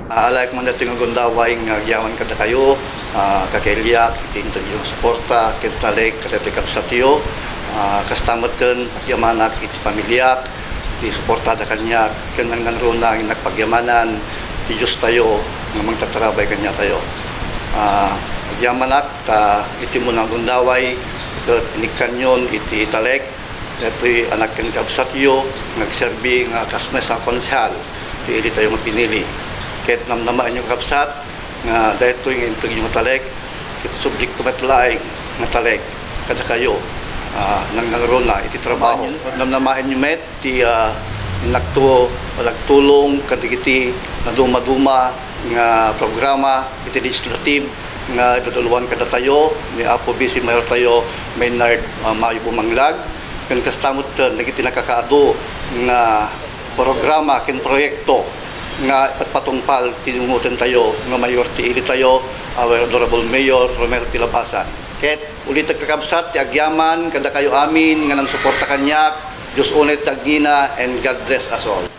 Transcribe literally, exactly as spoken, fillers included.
Alaek man daytoy nga gundaway nga agyaman kadakayo, ah, kakailiak, iti intedyo nga suporta, ken talek, kadaytoy kabsatyo. Ah, kasta metten, agyamanak iti pamiliak, iti suportada kaniak, ken nangnangruna nga nagpagyamanan ti Diostayo nga mangtatarabay kaniatayo. Ah, agyamanak ta iti umuna nga gundaway, ket inikkanyon iti talek, daytoy anak ken kabsatyo nga agserbi nga kas maysa nga konsehal ti ilitayo nga pinili. Ket namnamaenyo, kabsat, nga daytoy nga integyo nga talek, ket subjekto met laeng nga talek kadakayo, ah, nangnangruna iti trabaho. Namnamaenyo met ti, ah, inakto, agtulong kadagiti nadumaduma nga programa iti legislative nga iduduluan kadatayo ni Apo Vice Mayor tayo, Maynard, ah, Mayo Bumanglag, ken kasta met ken dagiti nakakaadu nga programa ken proyekto nga ipatpatungpal ti dungotentayo nga mayor ti ilitayo, our Honorable Mayor Romel Tilabasan. Ket ulitek, kakabsat, ti agyaman kadakayo amin nga nangsuporta kaniak. Dios unay ti agngina, and God bless us all.